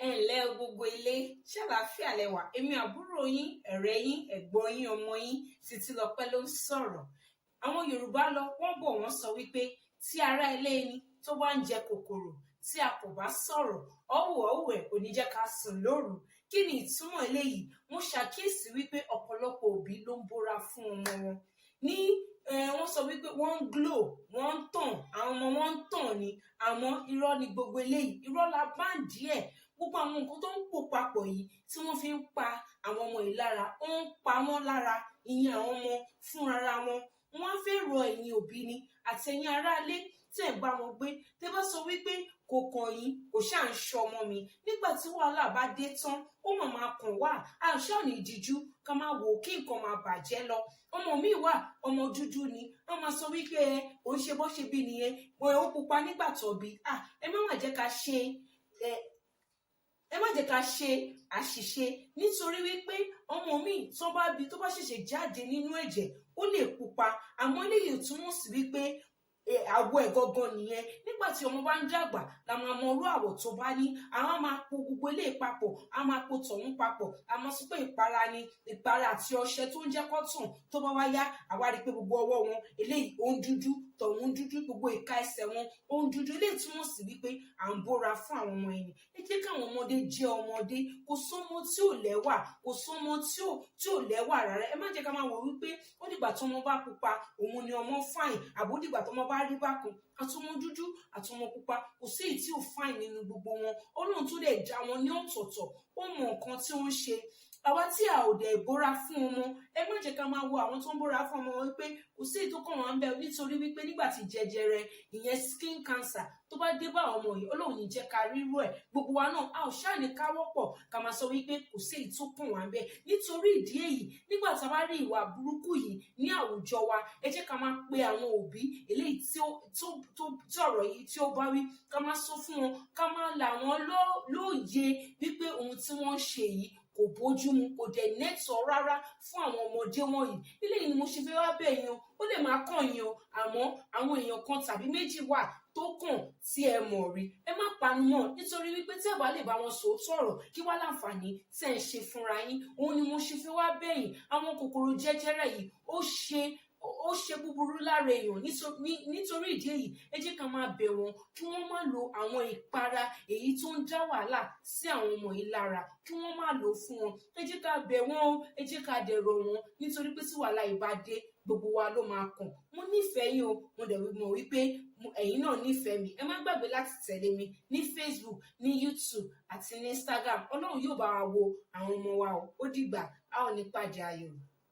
Ẹ ǹlẹ́ o gbogbo ilé, ṣàlàáfíà lẹ wà? Èmi àbúrò yín, ọ̀rẹ́ yín, ẹ̀gbọ́n yín, ọmọ yín, Títílọpẹ́ ló ń sọ̀rọ̀. Àwọn Yorùbá lọ, wọ́n bọ̀, wọ́n sọ wípé tí ará ilé ẹni tó bá ń jẹ kòkòrò, tí a kò bá sọ̀rọ̀, ọ̀wù ọ̀wù ẹ̀ kò ní jẹ́ ká sùn lóru. Kí ni ìtumọ̀ eléyìí? Mo ṣàkíyèsí wípé ọ̀pọ̀lọpọ̀ òbí ló ń bóra fún ọmọ wọn ní wọ́n sọ wípé wọ́n ń glow, wọ́n ń tàn, àwọn ọmọ wọn ń tàn ni. Àmọ́ irọ́ ni gbogbo eléyìí, irọ́ la bá ń díẹ̀. Gbogbo àwọn nǹkan tó ń pò papọ̀ yìí tí wọ́n fi ń pa àwọn ọmọ yìí lára, ó ń pa wọ́n lára, ìyẹn àwọn ọmọ fúnra wọn. Wọ́n á fẹ́ rọ ẹ̀yin òbí ni àti ẹ̀yin aráalé tẹ̀ ń bá wọn gbé. Tẹ́ bá sọ wípé kò kàn yín, kò ṣáà ń ṣe ọmọ mi, nígbà tí wàhálà bá dé tán, ó mà máa kàn wá. Àṣà ní ìdíjú ká máa wò ó kí nǹkan máa bàjẹ́ lọ. Ọmọ mi wà, ọmọ dúdú ni. Wọ́n máa sọ wípé ẹ ò ń ṣe bó ṣe bí nìyẹn, ó pupa nígbà tó bí. Ẹ má má jẹ́ ká ṣe ẹ, ẹ má jẹ́ ká ṣe àṣìṣe, nítorí wípé ọmọ mi tó bá bí, tó bá ṣẹ̀ṣẹ̀ jáde nínú ẹ̀jẹ̀, ó lè pupa, àmọ́ eléyìí ò túmọ̀ sí wípé àwọ̀ ẹ̀ gangan nìyẹn. Nígbà tí ọmọ bá ń dàgbà la máa mọ irú àwọ̀ tó bá ní. Àwọn máa po gbogbo eléyìí papọ̀, a máa po tọ̀hún papọ̀, a máa sọ pé ìpara ni, ìpara àti ọṣẹ tó ń jẹ́ kó tàn. Tó bá wá yá, àwa rí i pé gbogbo ọwọ́ wọn, eléyìí ó ń dúdú, tọ̀hún dúdú, gbogbo ìka ẹsẹ̀ wọn ó ń dúdú. Eléyìí túmọ̀ sí wípé à ń bóra fún àwọn ọmọ ẹni. Ẹ jẹ́ káwọn ọmọdé jẹ́ ọmọdé. Kò sọ́mọ tí ò lẹ́wà, kò sọ́mọ tí ò lẹ́wà rárá. Ẹ má jẹ́ ká máa wò wípé ó dìgbà tó ọmọ bá pupa òun ni ọmọ fine, àbó dìgbà tó ọmọ bá rí bákan. Àtọmọ dúdú, àtọmọ pupa, kò sí èyí tí ò fine nínú gbogbo wọn. Ọlọ́run tó dẹ̀ dá wọn ní ọ̀tọ̀ọ̀tọ̀, ó mọ nǹkan tí ó ń ṣe. Àwa tí a ò dẹ̀ bóra fún ọmọ, ẹ má jẹ́ ká máa wo àwọn tó ń bóra fún ọmọ wọn wípé kò sí èyí tó kàn wọ́n ń bẹ, nítorí wípé nígbà tí jẹjẹrẹ, ìyẹn skin cancer, tó bá dé bá àwọn ọmọ yìí, Ọlọ́run ní jẹ́ ká rírú ẹ̀. Gbogbo wa náà, a ò ṣáà ní káwọ́pọ̀ ká máa sọ wípé kò sí èyí tó kàn wá ń bẹ. Nítorí ìdí èyí, nígbà tá a bá rí ìwà burúkú yìí ní àwùjọ wa, ẹ jẹ́ ká máa pe àwọn òbí eléyìí tí ó tó tó tí ọ̀rọ̀ yìí tí ó bá wí, ká máa sọ fún wọn, ká máa là wọ́n lóye wípé ohun tí wọ́n ń ṣe yìí kò bójúmu, kò dẹ̀ nẹ́tọ̀ọ́ rárá fún àwọn ọmọdé wọ̀nyí. Eléyìí ni mo ṣe fẹ́ wá bẹ̀ yín o. Ó lè máa kàn yín o, àmọ́ àwọn èèyàn kan tàbí méjì wà tó kàn tí ẹ mọ̀ rí. Ẹ má panu mọ́, nítorí wípé tí ẹ bá lè bá wọn sòótọ́ ọ̀rọ̀, kí wá láǹfààní tẹ́ ẹ ṣe fúnra yín? Òun ni mo ṣe fẹ́ wá bẹ̀ yín. Àwọn kòkòrò jẹjẹrẹ yìí, ó ṣe búburú lára èèyàn. Nítorí ìdí èyí, ẹ jẹ́ ká máa bẹ̀ wọ́n kí wọ́n má lo àwọn ìpara èyí tó ń dá wàhálà sí àwọn ọmọ yìí lára, kí wọ́n má lò ó fún wọn. Ẹ jẹ́ ká bẹ̀ wọ́n o, ẹ jẹ́ ká dẹ̀rọ̀ wọ́n, nítorí pé tí wàhálà yìí bá dé, gbogbo wa ló máa kàn. Mo nífẹ̀ẹ́ yín o, mo dẹ̀ mọ̀ wípé ẹ̀yin náà nífẹ̀ẹ́ mi. Ẹ má gbàgbé láti tẹ̀lé mi ní Facebook, ní YouTube àti ní Instagram. Ọlọ́run yóò bá wa wo àwọn ọmọ wa o. Ó dìgbà, a ò ní pàdé ayọ̀.